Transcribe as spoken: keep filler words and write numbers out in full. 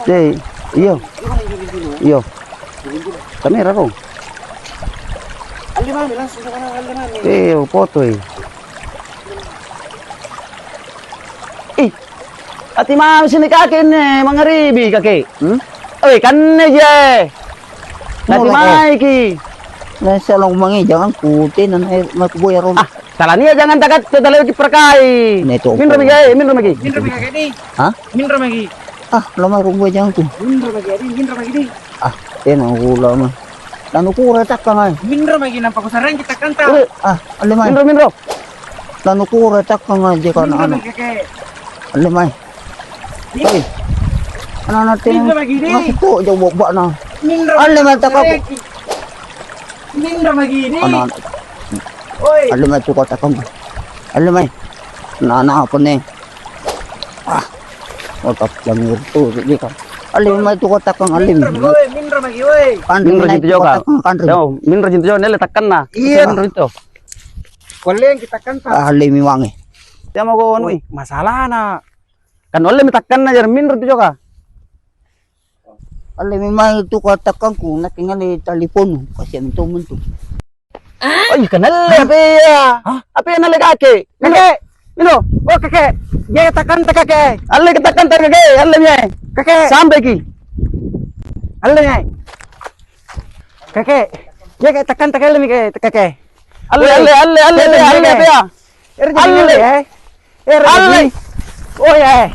Deh, iyo. Iyo. Kamera kong. Iyo, potoi. Ih, ati mami sini kake anne, mangaribi kake. Hmm? Oi, kanne je. Ati maiki. Nah, salong mange jangan ku tena na, eh, maku boya ron. Ah, talania jangan takatte, talaki perkai. Minro magi, minro magi. Minro magi, Kak, di. Hah? Minro magi. Ah, lamai rong boya jangan ku. Minro magi, di, minro magi, di. Ah, tena gula mah. Lanu kura takkang ai. Minro magi nampa kusarang kita kanta. Ah, alle mai. Minro, minro. Lanu kura takkang ai jeka anak-anak. Minro magi, Kak. Alle mai. Hei. Anak-anak tena. Minro magi, di. Masih kok jauh bobak na. Minro. Alle mai takaku. Minro magi, di. Anak-anak. Oi. Alle mai tu kota kong. Alle mai. Anak-anak apa nih? Ah. Otak langir tu, di kan. Alle mai tu kota kong, alle. Minro magi, woi, minro magi, woi. Kanre minro mai jintu tu joka. Kota kong, kanre. Yo, minro jintu joka, nelle takkanna. Iya. Minro itu. Kualleang kita kan, Pak. Ah, alle mi mange. Dia mau kau anui. Masalahna. Kan alle mi takkanna jari minro tu joka. Alle memang itu katakanku, nakke ngale taliponu, kasiang minto-, minto. Oh, iya, kanalle apa ya? Hah? Apa yang nalle kake? Kake! Mino! Oh, kake! Dia katakan tak kake! Alle katakan tak kake! Alle mi. Kake! Sampai ki. Alle mi. Kake! Dia katakan tak alle mi kake. Alle, alle, alle, alle, alle, alle apa ya? Alle. Alle. Oh ya.